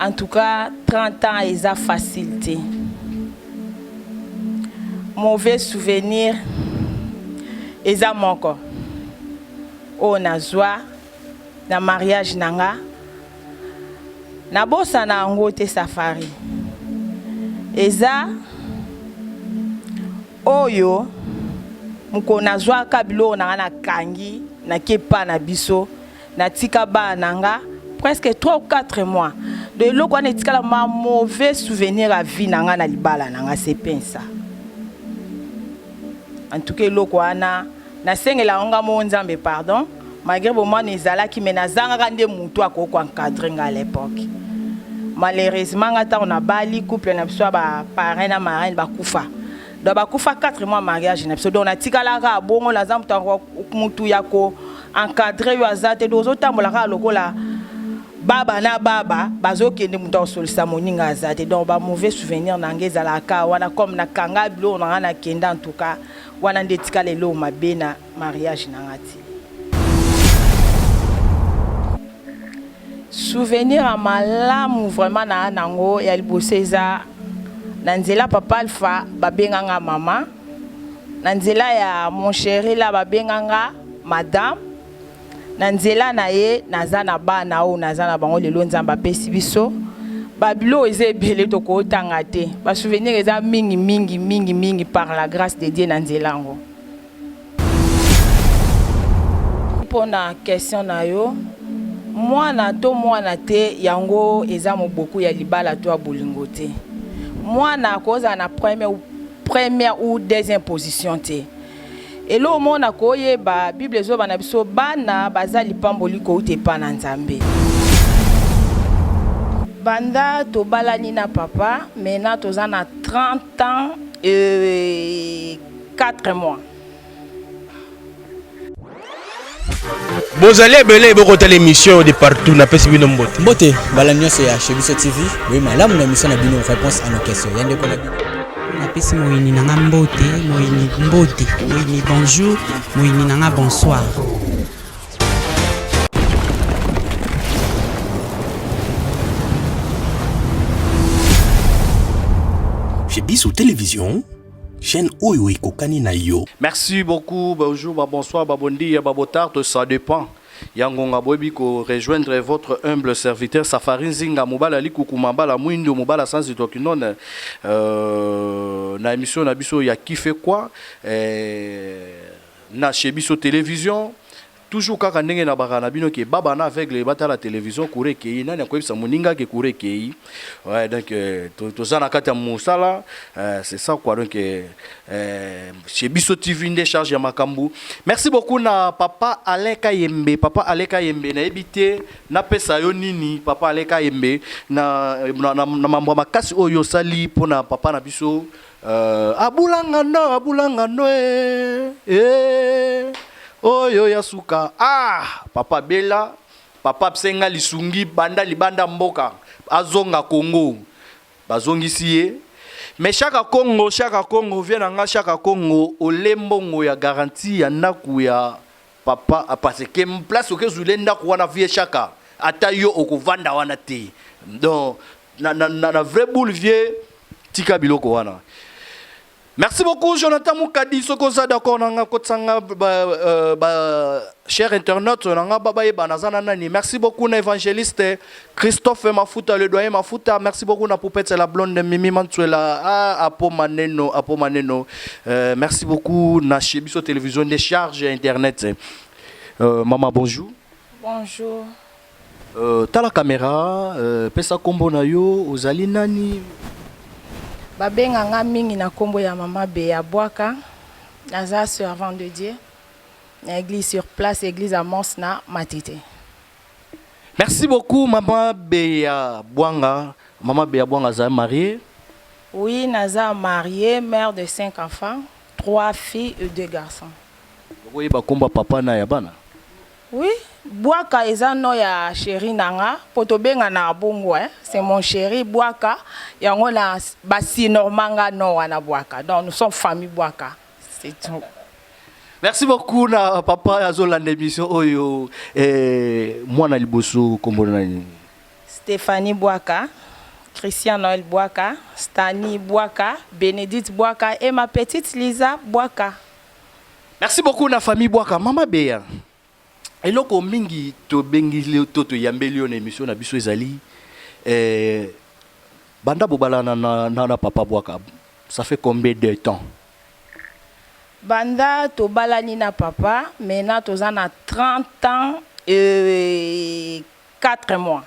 En tout cas 30 ans eza facile te. Mauvais souvenir eza moko oyo nazwa na mariage na nga nabosana yango te safari eza oyo mokolo nazwaka biloko na nga nakangi nake epa na biso Natika bana na nga presque 3 ou 4 mois. Donc eloko wana etikala ma mauvais souvenir à vie na nga na libala na nga c'est pensa. En tout cas eloko wana nasengela yango nga moko Nzambe pardon malgré bomwana ezalaki mais nazangaka nde mutu akoki ko encadrer nga à l'époque. Malheureusement nga ntango nabali couple na biso ya ba parrain na marraine bakufa. Donc bakufa 4 mois mariage na biso. Donc natikala kaka bongo naza mutu ya ko encadrer yo aza te. Donc ozotambola kaka lokola baba na baba bazokende moto akosolisa moninga aza te. Donc ba mauvais souvenir na nga ezalaka wana comme nakanga biloko na nga nakenda en tout cas wana nde etikala eloko mabe na mariage na nga ti. Souvenir ya malamu vraiment na nango ya liboso eza na nzela papa Alpha babenga nga mama, na nzela ya mon chéri la babenga nga madame, na nzela na ye naza na bana oyo naza na bango lelo Nzambe apesi biso ba biloko eza ebele tokotanga te, ba souvenir eza mingi mingi mingi mingi par la grâce de Dieu na nzela yango. Pona question na yo, mwana to mwana te yango eza moboku ya libala to ya bolingo te. Mwana akozala na première, première ou deuxième position te. Eloko moko na koyeba, Bible ezoba na biso bana baza lipamboli kouta epa na Nzambe. Banda tobalani na papa, maintenant toza na 30 ans et 4 mois. Bozali ebele bokotala émission de partout napesi bino mbote. Mbote mbala nyonso ya chez biso TV, boye malamu na émission na bino réponse à nos questions. Ya ndeko na bino. Napesi moyini na nga mbote, moyini mbote, moyini bonjour, moyini na nga bonsoir. Chez biso télévision chaîne oyo ekokani na yo. Merci beaucoup, bonjour, ba bonsoir, ba bon dia, ba botard, ça dépend. Ya ngonga boyebi ko rejoindre votre humble serviteur Safari Nzinga mobala likuku mabala mwindu mobala sans hydroquinone euh, na émission na biso ya qui fait quoi euh, na chez biso télévision Toujours kaka ndenge na baka na bino ke baba na aveugle batala television courant ekeyi nani akoyebisa moninga ke courant ekeyi ouais donc euh, toza na kati ya mosala euh, c'est ça quoi donc euh, euh, chez biso TV nde charge ya makambo merci beaucoup na papa Alain Kayembe papa Alain Kayembe nayebi te napesa yo nini papa Alain Kayembe na, na, na, na mambo ya makasi oyo osali mpona papa na biso euh, abulanga no abulanga no eh, eh. Oyo ya suka ah papa bela papa psenga lisungi banda libanda mboka azonga Congo bazongisi ye mais shaka Congo shaka Congo vie na nga shaka Congo ole mbongo ya garantie ya ndaku ya papa parce que place okezwile ndaku wana vie shaka ata yo okovanda wana te donc na, na, na, na vrai boule vie tika biloko wana Merci beaucoup Jonathan Mukadi soki oza d'accord na nga kotisa nga ba, euh, ba cher internaute na nga bayeba naza na nani. Merci beaucoup na évangéliste Christophe Mafuta le doyen Mafuta. Merci beaucoup na Poupette la blonde Mimi Mantuela ah, Apo Maneno Apo Maneno. Euh, merci beaucoup na chez Biso Télévision des charges internet. Euh, maman bonjour. Bonjour. Euh, tala camera, euh, pesa kombo na yo, ozali nani? Babenga nga mingi na kombo ya mama Bea Bwaka. Naza servant de Dieu na église sur place, église à Mons na Matete. Merci beaucoup maman Bea Bwanga. Maman Bea Bwanga azali mariée? Oui, naza mariée, mère de cinq enfants, trois filles et deux garçons. Okoyeba kombo ya papa na ya bana? Oui, Bwaka eza nom ya cheri na nga po tobenganaka bongo hein, c'est mon cheri Bwaka yango na ba surnorma nga nom wana Bwaka donc nous sommes famille Bwaka c'est tout. Merci beaucoup na papa azolanda émission oyo eh, mwana liboso kombo na nani? Stéphanie Bwaka, Christian Noël Bwaka, Stani Bwaka, Bénédicte Bwaka et ma petite Lisa Bwaka. Merci beaucoup na famille Bwaka. Mama Beya. Eloko mingi tobengi to toyambeli yo na émission na biso ezali eh, banda bobalana na papa Bwaka, ça fait combien de temps? Banda tobalani na papa, maintenant toza na 30 ans et 4 mois.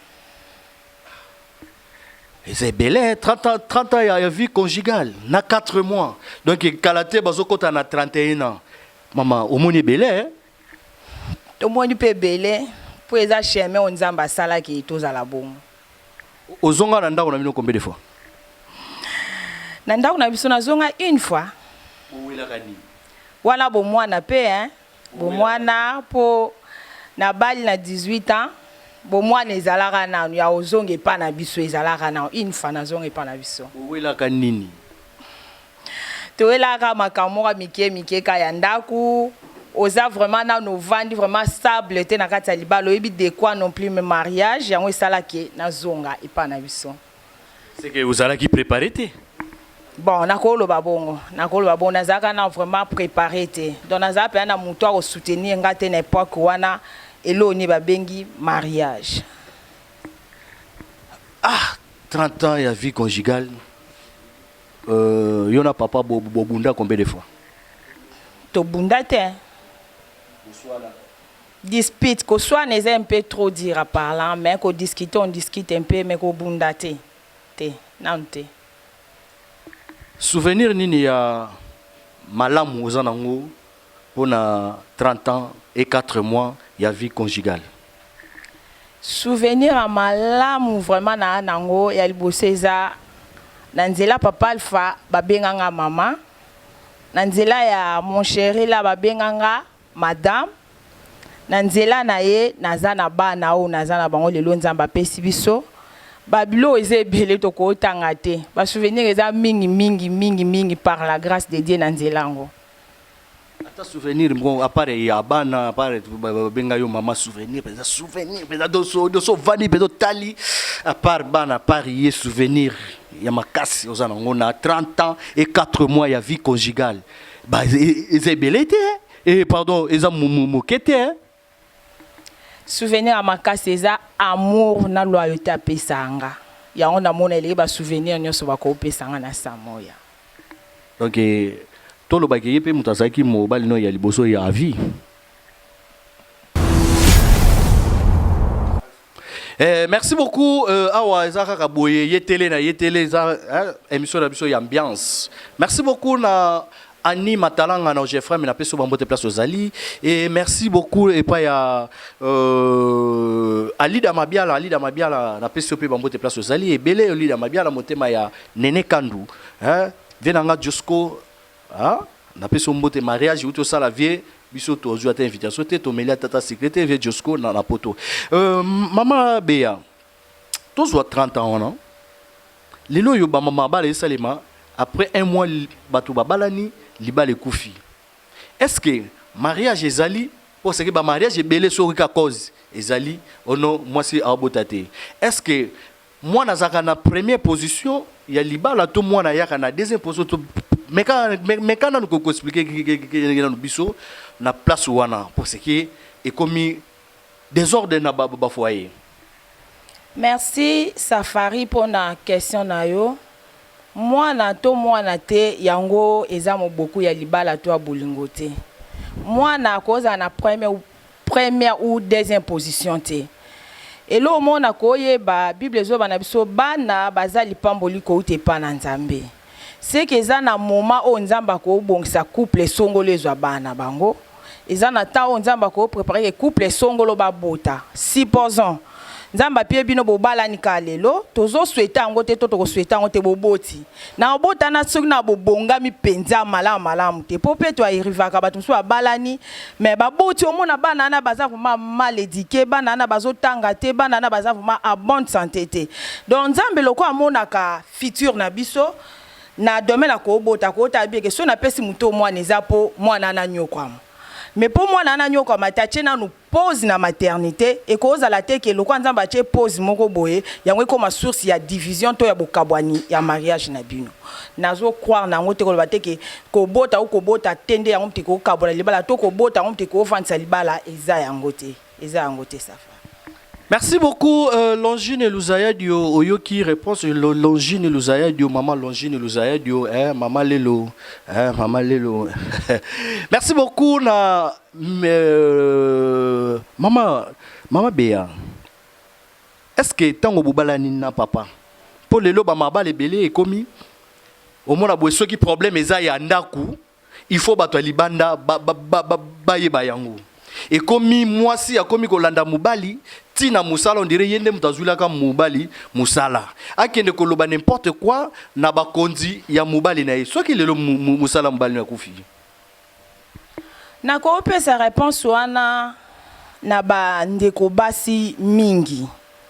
Eza ebele, 30 ans, 30 ans ya vie conjugale na 4 mois, donc kala te bazokɔta na 31 ans. Mama, omoni ebele, eh? Tomoni mpe ebele mpo eza chemin oyo Nzambe asalaki tozala bongo. Ozonga na ndako na bino combien de fois? Na ndako na biso, nazonga une fois. Owelaka nini? Wana bomwana mpe, hein? Bomwana, mpo nabali na 18 ans. Bomwana ezalaka nanu ya ozonga epa na biso, ezalaka nanu. Une fois nazonga epa na biso. Owelaka nini? Toyelaka makambo moko ya mike mike ka ya ndako. Oza vraiment nanu ovandi vraiment stable te na kati ya libala, oyebi de quoi non plus. Mais mariage yango esalaki nazonga epa na biso. C'est que ozalaki préparé te? Bon, nakoloba bongo, nazalaka na vraiment préparé te. Donc nazala mpenza na moto akosoutenir nga te na époque wana, eloko nini babengi mariage. Ah, 30 ans ya vie conjugale, yo na papa bobunda combien de fois? Tobunda te. Dispute, koswana eza un peu trop dire à parlant, mais kodiscute, on discute un peu, mais kobunda te te, nanu te. Souvenir nini ya malamu oza nango mpona 30 ans et 4 mois ya vie conjugale? Souvenir ya malamu vraiment na nango, ya liboso eza na nzela papa Alpha, babenganga mama. Na nzela ya mon chéri la, babenganga madame. Na nzela na ye, naza na bana oyo naza na bango lelo. Nzambe apesi biso babiloko eza ebele, tokotanga te. Basouvenir eza mingi mingi mingi mingi, par la grâce de Dieu, na nzela yango. Ata souvenir moko à part ya bana, à part babenga yo mama, souvenir mpenza, souvenir mpenza doso doso ovandi mpenza otali, à part bana, à part ye, souvenir ya makasi oza nango na 30 ans et 4 mois ya vie conjugale? Ba eza ebele te, eh, pardon, eza moke te, eh? Souvenir ya makasi eza amour na loyauté apesa nga. Yango namona eleki basouvenir nyonso bakopesa nga na samoya. Donc tolobaki ye mpe moto azalaki mobali no ya liboso ya vie. Merci beaucoup. Awa eza kaka boye, ye télé na ye télé, eza hein, émission na biso ya ambiance. Merci beaucoup na Annie Matalanga na Jeffrey, na peso bambote place ozali. Et merci beaucoup epai ya Alida Mabiala, Alida Mabiala, na peso pe bambote place ozali. Ebele Alida Mabiala, motema ya Nene Kandu, hein, vie nanga Josco, hein, na peso mbote. Mariage uti osala, vie biso tozwi ata invitation te, tomeli ata ta secrétaire, vie Josco na poto. Mama Beya, tozwa 30 ans wana. Lelo oyo bamama bala esalema après un mois, bato babalani, libala ekufi. Est ce que mariage ezali mpo seke bamariage ebele, soki ka cause ezali ono mwasi aobota te, est ce que mwana azalaka na première position ya libala to mwana ayaka na deuxième position? To meka nanu koexpliquer nanu biso na place wana, parce que ekomi désordre na bafoyer. Merci Safari mpona question na yo. Mwana to mwana te, yango eza moboku ya libala to ya bolingo te. Mwana akozala na première ou deuxième position te. Eloko moko na koyeba, Bible ezoba na biso, bana baza lipamboli kouta epa na Nzambe. Seke eza na moment oyo Nzambe akobongisa couple esongolo ezwa bana bango. Eza na temps oyo Nzambe akopréparer ke couple esongolo babota. Supposons Nzambe apie bino, bobalani kaka lelo, tozosouhaiter yango te to tokosouhaiter yango te, boboti. Na obotana, soki na bobongami mpenza malamu malamu te, mpo mpe toarrivaka bato mosusu babalani mais baboti, omona bana wana baza vraiment mal éduqué, bana wana bazotanga te, bana wana baza vraiment en bonne santé te. Donc Nzambe lokola amonaka futur na biso na domaine akobota, akota bieke, so napesi moto mwana, eza mpo mwana wana nyokwama. Mais mpo mwana wana anyokwama te, atie nanu pause na maternité. Ekozala te ke lokola Nzambe atie pause moko boye, yango ekóma source ya division to ya bokabwani ya mariage na bino. Nazocroire na yango te. Koloba te ke kobota o kobota te nde yango moto ekokabola libala, to kobota yango moto ekofandisa libala. Eza yango te, eza yango te, Safa. Merci beaucoup, Longine Luzayadio. Oyoki réponse, Longine Luzayadio, maman Longine Luzayadio, hein, maman Lelo, hein, maman Lelo. Merci beaucoup, na, maman, maman Béa. Est-ce que tango bobalani na papa, pour lelo ba mabala ebele ekomi, omona boye, soki problème eza ya ndaku, il faut bato ya libanda bayeba yango. Ekomi mwasi akomi kolanda mobali ntina mosala, on dirait ye nde moto azwilaka mobali mosala, akende koloba n'importe quoi na bakonzi ya mobali na ye. Soki lelo mosala mobali na akufi? Nakopesa réponse wana na bandeko basi mingi,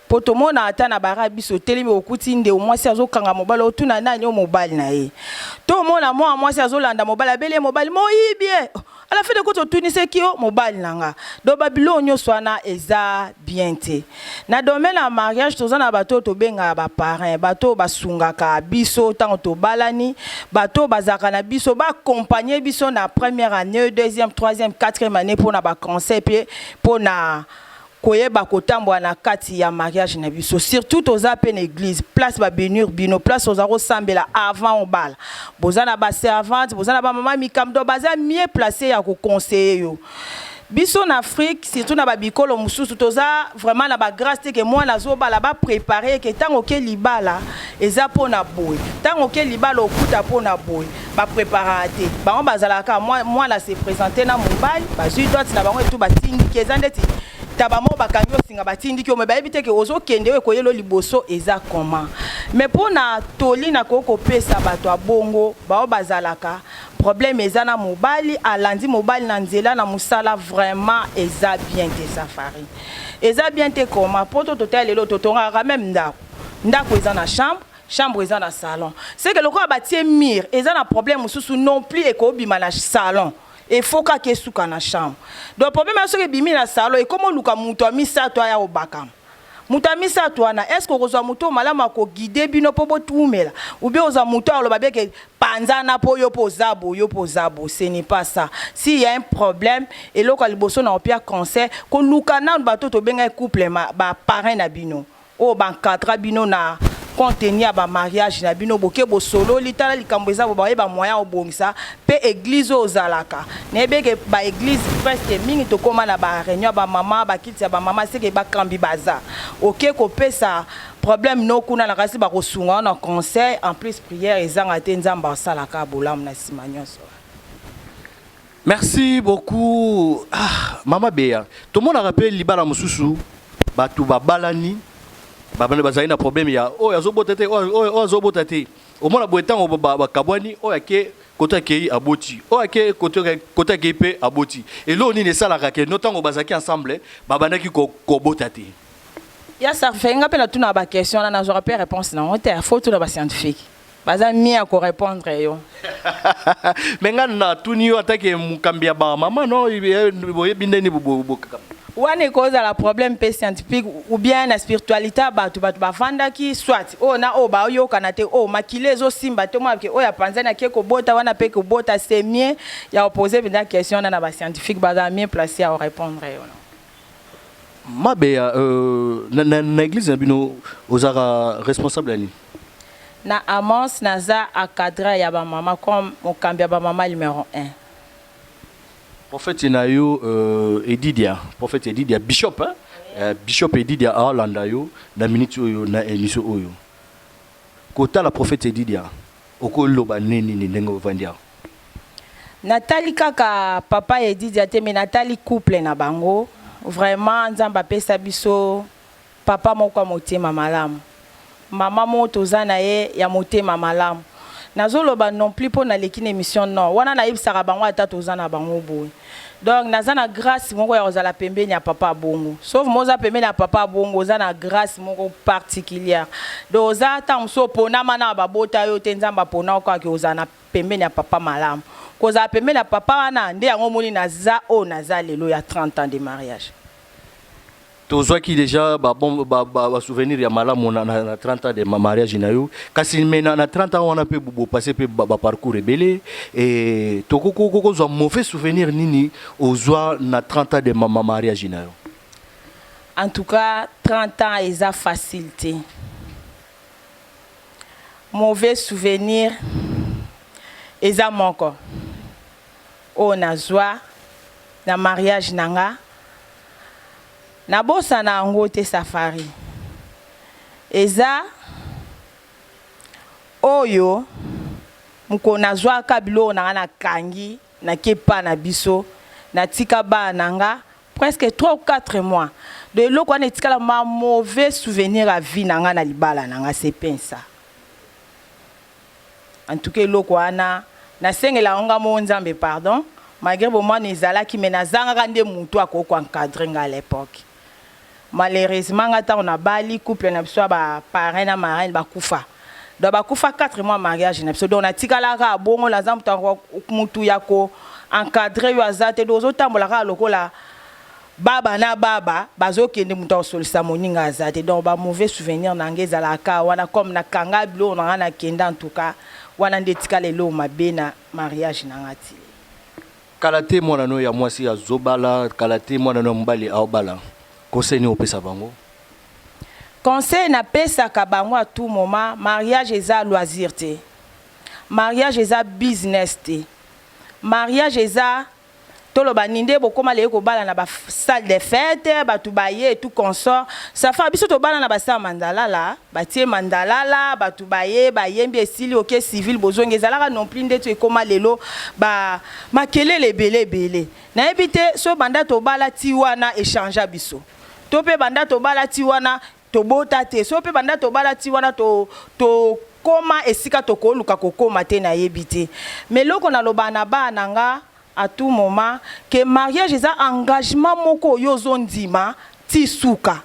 mpo tomona ata na bara biso otelemi, okuti nde mwasi azokanga mobali, otuna nani o mobali na ye. To omona mwana mwasi azolanda mobali, abeli ye mobali moyibi ye, à la fin de compte otuniseki yo mobali na nga. Donc babiloko nyonso wana eza bien te. Na domaine ya mariage, toza na bato oyo tobengaka baparrain, bato oyo basungaka biso ntango tobalani, bato oyo bazalaka na biso, baaccompagne biso na première année, deuxième, troisième, quatrième année, mpona baconseil mpe mpona koyeba kotambola na kati ya mariage na biso. Surtout toza mpe na église, place babénir bino, place oza kosambela avant obala. Boza na baservante, boza na bamama mikambo, donc baza mieux placé ya koconseiller yo. Biso na Afrique, surtout na babikolo mosusu, toza vraiment na bagrâce te ke mwana azobala, baprépare ke ntango oke libala eza mpona boye, ntango oke libala okuta mpona boye. Bapreparaka te. Bango bazalaka, mwana se présente na mobali, bazwi dot na bango etu, batindiki. Eza ndeti taba moko bakangi osinga, batindiki yo, me bayebi te ke ozokende oyo ekoyela liboso eza comment. Mais mpo na toli nakoki kopesa bato ya bongo, bao bazalaka problème eza na mobali, alandi mobali na nzela na mosala, vraiment eza bien te, Safari, eza bien te. Comment? Mpo to totala lelo, totongaka même ndako, ndako eza na chambre, chambre eza na salon. C'est que lokola batie mur, eza na problème mosusu non plus ekobima na salon, efo kaka esuka na chambre. Donc problème ya soki ebimi na salon, ekoma oluka moto ya misato aya kobakama. Moto ya misato wana, est ce que okozwa moto malamu akoguide bino mpo botumela, ou bien ozwa moto aloba beke panzana mpo yo mpo oza bo, yo mpo oza bo? Ce n'est pas ça. S'il y a un problème, eloko ya liboso na opia conseil, koluka nanu bato tobengaki couple, baparrain na bino oyo baencadra bino na contenu ya bamariage na bino. Boke, bosololi, tala likambo eza bo, bayeba moyen obongisa. Mpe église oyo ozalaka, nayebi eke baéglise presque mingi tokóma na baréunion ya bamama, bakiti ya bamama, seke bakambi baza. Oke kopesa problème no kuna na kasi, bakosunga na conseil, en plus prière ezanga te. Nzambe asalaka bolamu na nsima nyonso. Merci beaucoup. Ah, mama Beya, tomonaka mpe libala mosusu, bato babalani, babana bazali na problème ya oyo azobota te, oyo azobota te. Omona boye, ntango bakabwani, oyo ake kote, akei aboti, oyo ake kote, akei mpe aboti. Eloko nini esalaka ke no ntango bazalaki ensemble babandaki kobota te? Ya Sarfe, nga mpe natuna baquestion wana, nazwaka mpe réponse nango te. Faut tuna bascientifique, baza mieux ya korépondre yo. Me nga natuni yo atake mokambi ya bamama, no boyebi ndeni. Wana ekozala problème mpe scientifique ou bien na spiritualité ya bato. Bato bafandaki, soit oyo na oyo bayokana te, oyo makili ezosimba te, mwa oyo apanzani ake kobota wana mpe kobota. C'est mieux ya opose mpenza question wana na bascientifique, bazala mieux placé ya korépondre yo. Mabeya, na église na bino ozalaka responsable ya nini? Na Amos, naza encadreur ya bamama, comme mokambi ya bamama numéro 1. Prophète na yo Edidia, prophète Edidia, bishop, hein? Bishop Edidia aolanda yo na minute oyo na émission oyo. Kotala prophète Edidia, okoloba nini ndenge ovandi awa? Natali kaka papa Edidia te, me natali couple na bango. Vraiment, Nzambe apesa biso papa moko ya motema malamu, mama moko toza na ye ya motema malamu. Nazoloba non plus mpo naleki na émission, non, wana nayebisaka bango ata toza na bango boye. Donc naza na grâce moko ya kozala pembeni ya papa bongo. Sauf mo oza pembeni ya papa bongo, oza na grâce moko particulière. Donc oza ntango mosusu oponama na babota yo te, Nzambe apona yo kaka ozala na pembeni ya papa malamu. Kozala pembeni ya papa wana nde yango omoni naza oyo naza lelo ya 30 ans de mariage. Tozwaki dejà ba bon ba, ba, ba souvenir ya malamu na, na, na 30 ans de mariage na yo, kasi mais na, na 30 ans wana mpe bopasse mpe ba, ba parcours ebele e tokokozwa mauvais souvenir nini ozwa na 30 ans de ma, ma mariage na yo? En tout cas 30 ans eza facile te. Mauvais souvenir eza moko oyo nazwa na mariage na nga, nabosana yango te. Safari eza oyo mokolo nazwaka biloko na nga, nakangi, nake epa na biso, natika bana na nga presque 3 ou 4 mois. Donc eloko wana etikala ma mauvais souvenir ya vie na nga na libala na nga, c'est pensa. En tout cas eloko wana nasengela yango nga moko Nzambe pardon, malgré bomwana ezalaki, mais nazangaka nde mutu akoki koencadre nga à l'époque. Malheureusement nga ntango nabali, couple na biso ya baparrain na marraine bakufa. Donc bakufa 4 mois mariage na biso. Donc natikalaka bongo, naza mutu ya ko encadre yo aza te. Donc ozotambola kaka lokola baba na baba bazokende, moto akosolisa moninga aza te. Donc ba mauvais souvenir na ngai ezalaka wana, comme nakanga biloko na ngai, nakenda. En tout cas wana nde etikala eloko mabe na mariage na nga ti. Kala te mwana no ya mwasi azobala, kala te mwana no ya mobali aobala. Conseil nini opesa bango? Conseil napesaka bango à tout moment: mariage eza loisir te, mariage eza business te, mariage eza toloba nini nde bokóma leye kobala na basalle de fête, bato baye tout consort. Safa biso tobala na basala mandalala, batie mandalala, bato baye, bayembi, esili, oke civil, bozongi. Ezalaka non plus ndeti ekóma lelo, ba makelele ebele ebele. Nayebi te so banda tobala ti wana échange biso, to mpe banda tobala ti wana tobota te, so mpe banda tobala ti wana tokóma esika tokoluka kokóma te, nayebi te. Mais eloko naloba na bana na nga à tout moment que mariage eza engagement moko oyo ozondima ti suka.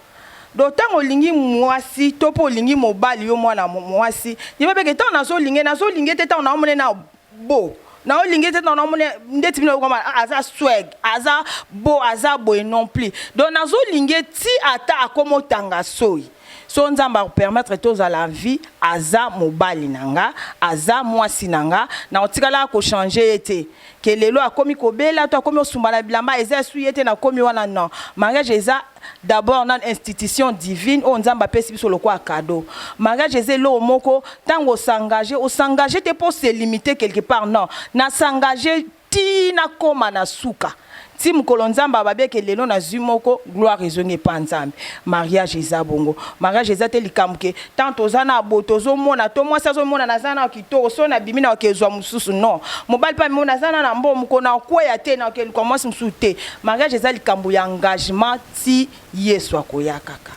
Donc ntango olingi mwasi to mpe olingi mobali, yo mwana mwasi, yeba peke ntango nazolinge, nazolinge te ntango naomone na bo naolingi te, ntango naomone ndeti bino okoma aza swag, aza bo, aza boye non plus. Donc nazolinge ti ata akoma otanga soi so Nzambe akopermettre tozala en vie, aza mobali na nga, aza mwasi na nga, na otikalaka kochange ye te. Ke lelo akomi kobela to akomi osumba na bilamba, eza esu ye te, nakomi wana, non. Mariage eza d'abord na institution divine oyo Nzambe apesi biso lokola cadeau. Mariage eza eloko moko, ntango osengage, osengage te mpo se limiter quelque part, non. Nasengage ti nakóma na suka, ti mokolo Nzambe ababeke lelo nazwi moko, gloire ezongi epa Nzambe. Mariage eza bongo. Mariage eza te likambo ke tant toza na bo tozomona to mwasi azomona naza na kitoko, so nabimi na okezwa mosusu, non. Mobali mpe amimona naza na na mbo mokolo na okweya te, na okeluka mwasi mosusu te. Mariage eza likambo ya engagement ti Yesu akoya kaka.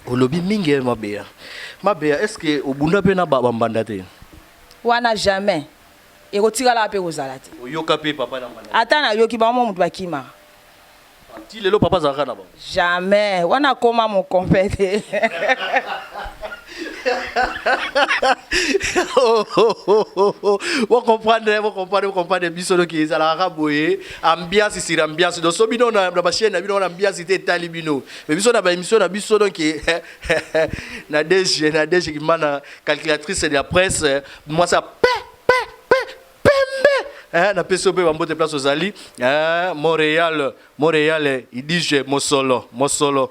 Olobi mingi ya Mabeya. Mabeya, est ce que obunda mpe na bambanda te? Wana jamais, ekotikalaka mpe kozala te. Oyoka mpe papa na mbanda? Ata nayoki bango mo moto bakimaka. Ti lelo papa azalaka na bango? Jamais, wana akoma mokompe te. Bocomprendre, bocomprendre, bocomprendre biso. Soki ezalaka boye, ambiance sur ambiance. Donc so bino na bachaîne na bino wana, ambiance te etali bino, mais biso na baémission na biso. Donc na DG, na DG Kimana, calculatrice de la presse, mwasi ya pe pe pe pembe, napesi yo mpe bambote place ozali, Montréal, Montréal, idige mosolo mosolo,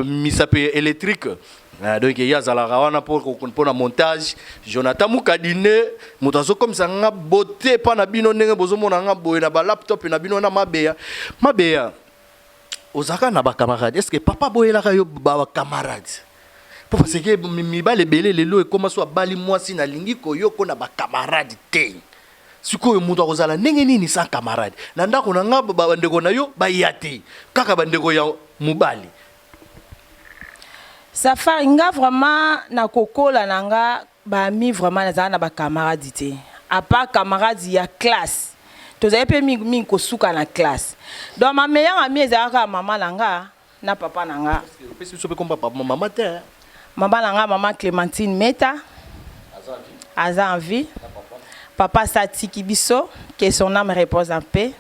misape électrique. Donc ye azalaka wana mpo na montage. Jonathan Mukadine, moto azokomisa nga bote mpa na bino ndenge bozomona nga boye na balaptop na bino. Na Mabeya, Mabeya, ozalaka na bacamarade? Est ce que papa boyelaka yo bacamarade? Mpo parce que mibale ebele lelo ekóma so abali mwasi, nalingi koyoko na bacamarade te. Sikoyo moto akozala ndenge nini sans camarade na ndako na nga? Bandeko na yo baya te, kaka bandeko ya mobali. Safari, nga vraiment nakokola na nga baami, vraiment nazala na bacamarade te, à part camarade ya classe. Tozali mpe mingi mingi kosuka na classe. Donc ma meilleure amie ezalaka mama na nga na papa na nga. Opesi biso mpe komba mama te. Mama na nga, mama Clémentine Meta. Aza en vie. Papa asi atiki biso, que son âme repose en paix.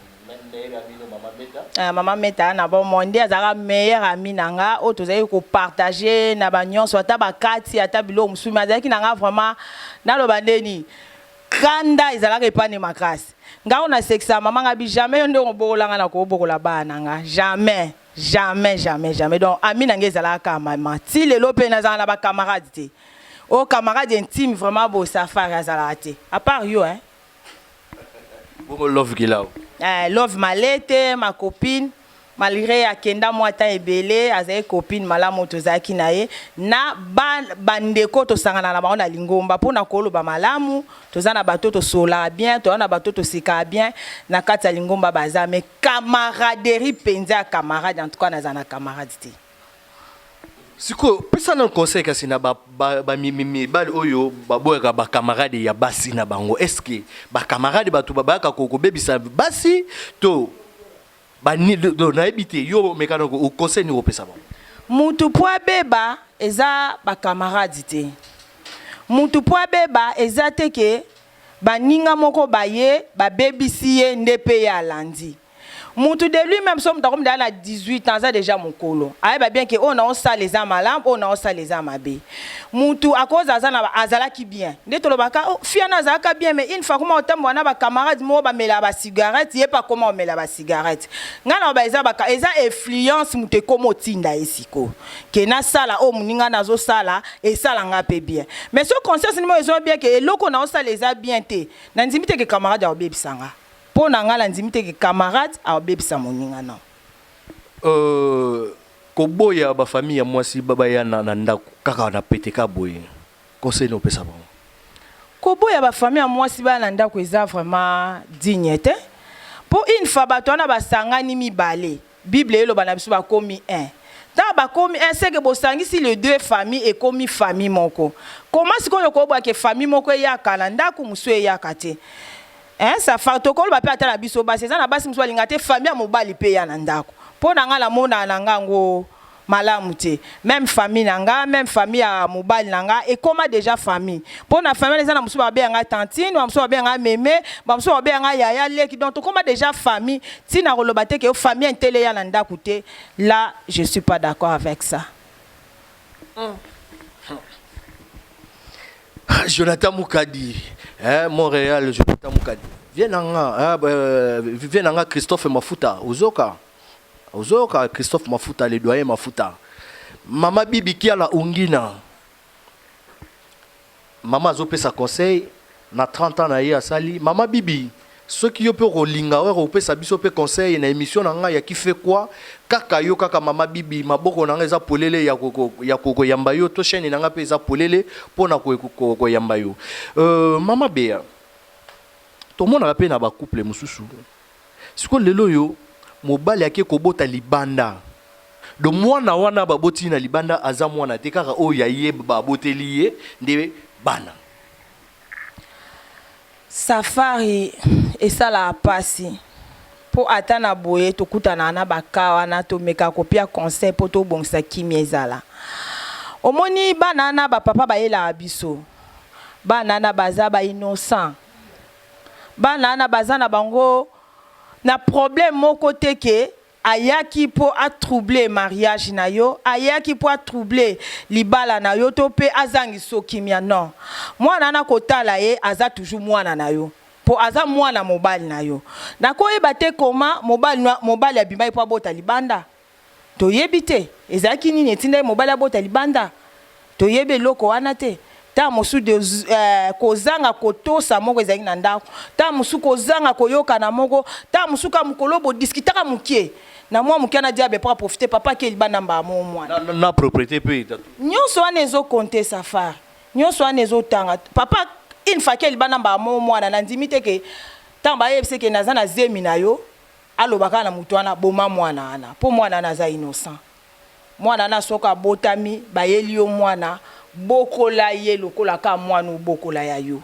Mama Meta na bomoi nde azalaka meilleur ami na nga oyo tozalaki kopartage na banyonso, ata bakati, ata biloko mosusu, mais azalaki na nga vraiment. Naloba ndeni, kanda ezalaka epane makasi. Nga oyo nasekisaka mama nga bi jamais yo nde obokolanga na kobokola bana na nga, jamais, jamais, jamais, jamais. Donc ami na nga ezalaka kaka mama. Ti lelo mpe nazala na bacamarade te. Oyo camarade intime vraiment bo Safari azalaka te, à part yo, hein. Bongo Love Gilao? Love Malete, ma copine, malgré akenda mwa temps ebele, azali copine malamu. Tozalaki na ye na bandeko, tosangana na bango na lingomba mpona koloba malamu. Toza na bato tosolaka bien, toza na bato tosekaka bien na kati ya lingomba baza, mais camaraderie mpenza ya camarade, en tout cas naza na camarade te. Sikoyo pesa na conseil kasi na bamibali oyo baboyaka bacamarade ya basi na bango. Est-ce bacamarade bato bayaka kobebisa basi to nayebi te? Yo mekana conseil nini kopesa bango? Mutu po abeba eza bacamarade te. Mutu po abeba eza te ke baninga moko baye babebisi ye nde mpe ye alandi. Mutu de lui-même, so moto akomi deja na 18 ans, aza deja mokolo, ayeba bien ke oyo naosala eza malamu, oyo naosala eza mabe. Mutu akoza aza na azalaki bien nde tolobaka, oh, fiana azalaka bien, mais une fois koma otambola na bacamarade moko bamelaka bacigarette, ye mpe akoma omela bacigarette. Ngai na eza baka eza influence. Moto ekoma otinda ye sikoyo ke nasala oyo moninga nazosala, esalanga mpe bien. Mais so conscience nimo eza bien ke eloko naosala eza bien te, nandimi te ke camarade akobebisanga. Mpo na ngai, nandimi te ke camarade akobebisa moninga, non. Koboya bafamille ya mwasi baya na ndako kaka na pete ka boye, conseil na opesa bango? Koboya bafamille ya mwasi baya na ndako eza vraiment digne te, mpo une fois bato wana basangani mibale, Bible eloba na biso bakomi 1. Ntango bakomi 1, seke bosangisi les deux famille, ekomi famille moko. Koma sikoyo koboya ke famille moko eyaka na ndako, mosusu eyaka te, hein? Safari, tokoloba mpe ata na biso basi, eza na basi mosusu balinga te famille ya mobali mpe eya na ndako. Mpo na ngai, namonaka na ngai yango malamu te. Même famille na nga, même famille ya mobali na nga ekóma déjà famille. Mpo na famille eza na mosusu babenga nga tantine, bamosusu babenga nga meme, bamosusu babenga nga yaya leki. Donc tokóma déjà famille. Ntina koloba te ke famille intele ya na ndako te, là je suis pas d'accord avec ça. Jonathan Moukadi, hein, Montréal, Jonathan Moukadi. Viens nanga, hein, viens nanga Christophe Mafuta, Ozoka. Ozoka Christophe Mafuta, le doyen Mafuta. Mama Bibi Kiala Ungina. Mama azopesa conseil na 30 ans na ye asali. Mama Bibi, soki yo mpe okolinga oyo kopesa biso mpe conseil na émission na ngai ya Qui fait quoi, kaka yo kaka Mama Bibi, maboko na ngai eza polele ya koyamba yo, to chaîne na ngai mpe eza polele mpona koyamba yo. Mama Bea, tomonaka mpe na bacouple mosusu sikoyo lelo oyo mobali ake kobota libanda. Do mwana wana baboti na libanda aza mwana te, kaka oyo ya ye baboteli ye nde bana. Safari, esalaka mpasi mpo ata na boye tokutanaka na baka wana, tomeka kopia conseil mpo tobongisa kimia ezala. Omoni bana wana bapapa bayelaka biso, bana wana baza bainnocent, bana wana baza na bango na problème moko te ke ayaki mpo atrouble mariage na yo, ayaki mpo atrouble libala na yo, to mpe azangisa kimia, non. Mwana wana, kotala ye, aza toujours mwana na yo, mpo aza mwana mobali na yo. Nakoyeba te koma mobali, mobali abimaki mpo abota libanda, toyebi te ezalaki nini etindaki mobali abota libanda, toyebi eloko wana te. Ntango mosusu kozanga kotosa moko ezalaki na ndako, ntango mosusu kozanga koyokana moko, ntango mosusu kaka mokolo bodiskutaka mokie na mwa moke wana, diable mpo aprofite, papa ake libanda mbaa mo mwana. Na propriété mpe. Nyonso wana ezokonte, Safari, nyonso wana ezotanga. Papa une fois ake libanda mbaa mo mwana, nandimi te ke ntango bayebisi ke naza na zemi na yo, aloba kaka na motu wana boma mwana wana, mpo mwana wana aza innocent. Mwana wana soki abotami, bayeli yo mwana, bokola ye lokola kaka mwana obokola ya yo.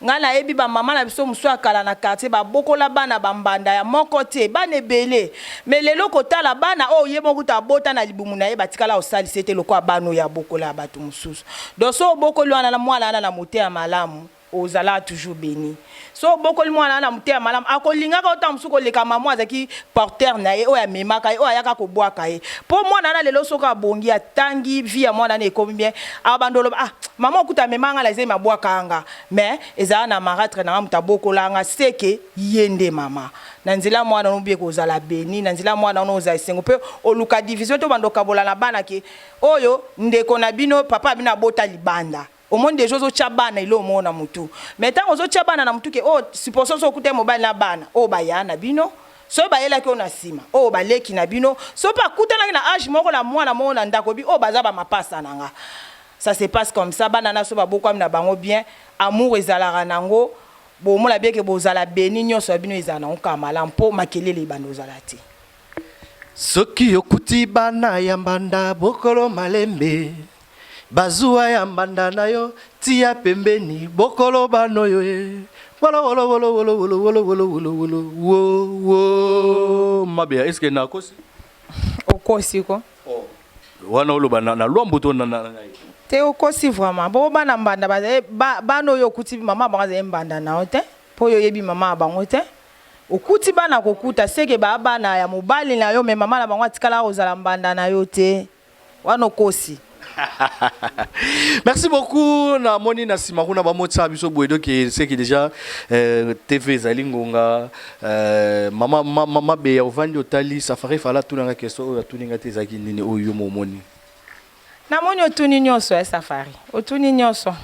Ngai nayebi ba mama na biso mosusu ya kala na quartier babokola bana ba mbanda ya moko te, bana ebele. Mais lelo kotala bana oyo ye moko kutu abota na libumu na ye batikala kosalisa ye te lokola bana oyo abokola ya bato mosusu. Donc soki obokoli wana na mwana wana na motema malamu, ozalaka toujours beni. Soki obokoli mwana wana na motema malamu, akolingaka yo ntango mosusu koleka mama oyo azalaki porteur na ye, oyo amemaka ye, oyo ayaka kobwaka ye. Po mwana wana lelo soki abongi, atangi, vie ya mwana wana ekomi bien, akobanda koloba, ah, mama oyo kutu amemaka nga na zemi abwakaka nga, mais ezalaka na maratre na nga moto abokolaka nga, ce que ye nde mama. Na nzela ya mwana wana obi kozala beni, na nzela ya mwana wana ozala esengo, pe oluka division te, obanda kokabola na bana ke oyo ndeko na bino, papa na bino abota libanda. Omoni dejà ozo tia bana eloko moko na mutu mais tango ozo tia bana na mutu ke oh supposons soki okutani mobali na bana oyo ba yaya na bino soki bayelaki yo na sima oyo ba leki na bino soki pe akutanaki na age moko na mwana moko na ndaku oyebi oyo baza ba mapasa na nga ça se passe comme ça bana na soki babokwami na bango bien amour ezalaka nango bomona bien ke bozala beni nionso ya bino ezala nango kaka malamu po makelele ebanda ozala te. Soki okuti bana ya mbanda bokolo malembe Bazuwa ya mbanda na yo tia pembeni bokolo banoyo e wolo wolo wolo wolo wolo wolo wolo wolo wolo wo wo mabeya est ce que nakosi? Okosi ko. Oh. Wana oloba na, na lwambo to na, na, na ngai? Te okosi vraiment. Bongo bana mbanda bazali ba, bana oyo okuti mama bango azali mbanda na yo te po yo oyebi mama ya bango te. Okuti bana kokuta seke ba bana ya mobali na yo mais mama na bango atikala kozala mbanda na yo te. Wana okosi. Merci beaucoup na moni na sima kuna ba motsa biso boye donc c'est que déjà euh, TV ezali ngonga euh, mama mama beya ovandi otali safari fala tuna nga question oyo atuni nga te ezalaki nini oyo yo momoni. Namoni otuni nyonso ya safari otuni nyonso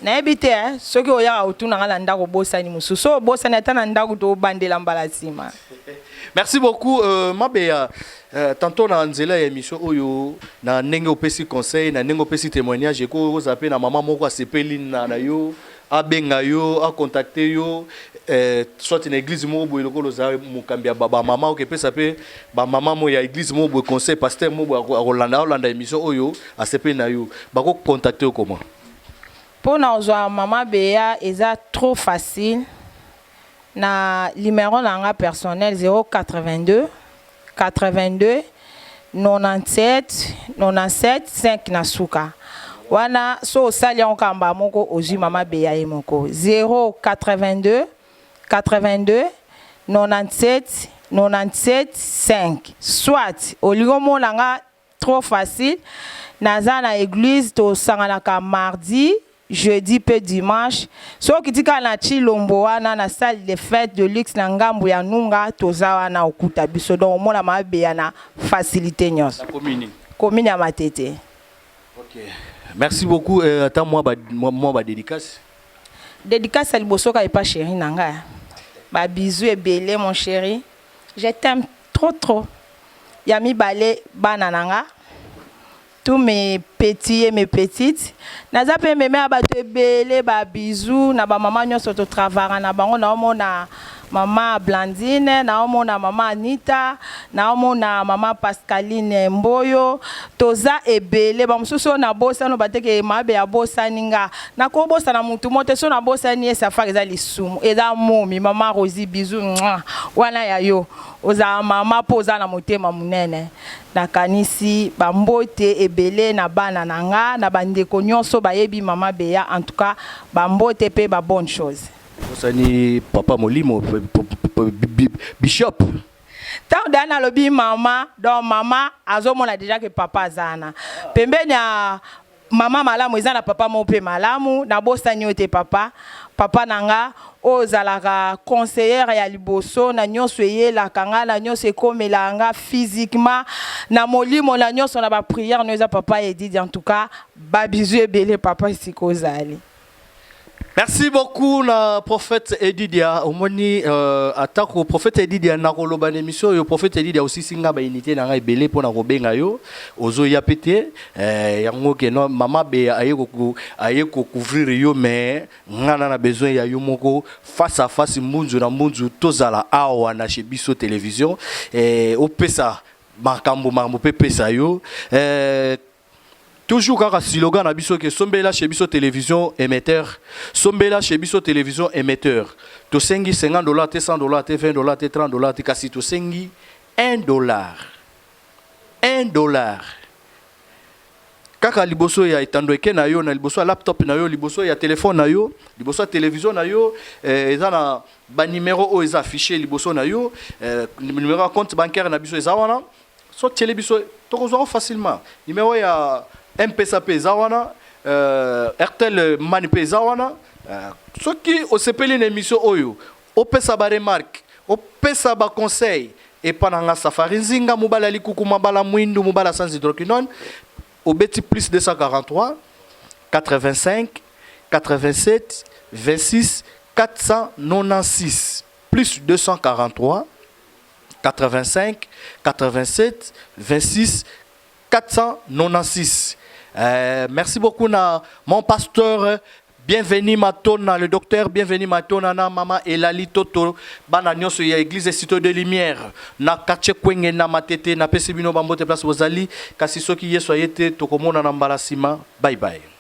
nayebi te eh, soki oyaka otuna nga na ndako obosani mosusu soki obosani ata na ndako tobandela mbala nsima. Merci beaucoup euh, Mabeya. Euh, tantôt na nzela ya émission oyo na ndenge opesi conseil na ndenge opesi témoignage eko ozala pe na mama moko asepeli na, na yo abenga yo acontacte yo eh, soit na église moko boye lokola oza mokambi ya bamama okepesa mpe bamama mo ya église moko boye conseil pasteur moko boye akolanda aolanda émission oyo asepeli na yo bakocontacte yo comment? Mpo na kozwa mama Beya eza trop facile Na numero na nga personnel 082 82 97 97 5 na suka wana so osali yango kaka mbala moko ozwi mama beya ye moko 082 82 97 97 5 soit olingi omona nga Trop facile naza na eglise tosanganaka mardi jeudi pe dimanche soki okiti kaka na tshilombo wana na salle de fete de luxe na ngambu ya nunga toza wana okuta biso donc omona mabeya na facilite nyonso. Na commune nini? Commune ya matete. Ok merci beaucoup euh, ata mwa ba mwa ba dedicace. Dedicace ya liboso kaka epa chéri na nga ba bisous ebele mon chéri je t'aime trop trop. Ya mibale bana na nga tous mes petits et mes petites naza pe meme ya bato ebele ba bisous na ba mama nyonso to travaillaka na bango naomona mama Blandine naomona mama Anita naomona mama Pascaline Mboyo toza ebele ba mosusu oyo nabosani bateke mabe abosani nga nakobosana mutu moko te so nabosani ye safari eza lisumu eza momi mama Rosie bisous wana ya yo Ozala mama po oza na motema munene. Nakanisi ba mbote ebele na bana na nga na ba ndeko nionso bayebi mama Beya en tout cas ba mbote pe ba bonne chose. Obosani papa molimo bishop. Tango Diana alobi mama donc mama azomona dejà que papa aza wana pembeni ya Maman malamu eza na papa moko pe malamu nabosani yo te papa papa na nga oyo ozalaka conseillère ya liboso na nionso eyelaka nga na nionso ekomelaka nga physiquement na molimo na nionso na ba prière no eza papa Edidi en tout cas ba bisous ebele papa esika ozali. Merci beaucoup na prophète Edidia omoni euh, atako prophète Edidia nakoloba na émission oyo prophète Edidia osisi nga ba unité na nga ebele mpo na kobenga yo ozoya pe te euh, yango ke no mama Beya aye ko aye ko couvrir yo mais nga na na besoin ya yo moko face à face mbunzu na mbunzu tozala awa na chez biso télévision eh, opesa makambo makambo pe pesa yo eh, Toujours kaka slogan na biso ke sombela chez biso télévision émetteur, sombela chez biso télévision émetteur. Tosengi 50 $ te, 100 $ te, 20 $ te, 30 $ te, kasi tosengi 1 dollar. 1 dollar. Kaka liboso ya etando eke na yo, na liboso ya laptop na yo, liboso ya telefone na yo, liboso ya télévision na yo, eza na banimero oyo eza affiché liboso na yo. Numéro ya compte bancaire na biso eza wana. So tiele biso, tokozwaka facilement. Numéro ya M-Pesa mpe eza wana, Airtel Money mpe eza wana. Soki osepeli na émission oyo, opesa baremarque, opesa baconseil epa na nga Safari Nzinga, mobali ya likuku, mabala mwindu, mobala sans hydroquinone, obeti plus 243 85 87 26 496, plus 243 85 87 26 496. Merci beaucoup na mon pasteur Bienvenu Matona, le docteur Bienvenu Matona, na mama Elali Toto, bana nyonso ya église Cité de Lumière na quartier Kwenge na Matete. Na pesi bino bambote place bozali. Kasi soki Yesu aye te, tokomona na mbala nsima. Bye bye.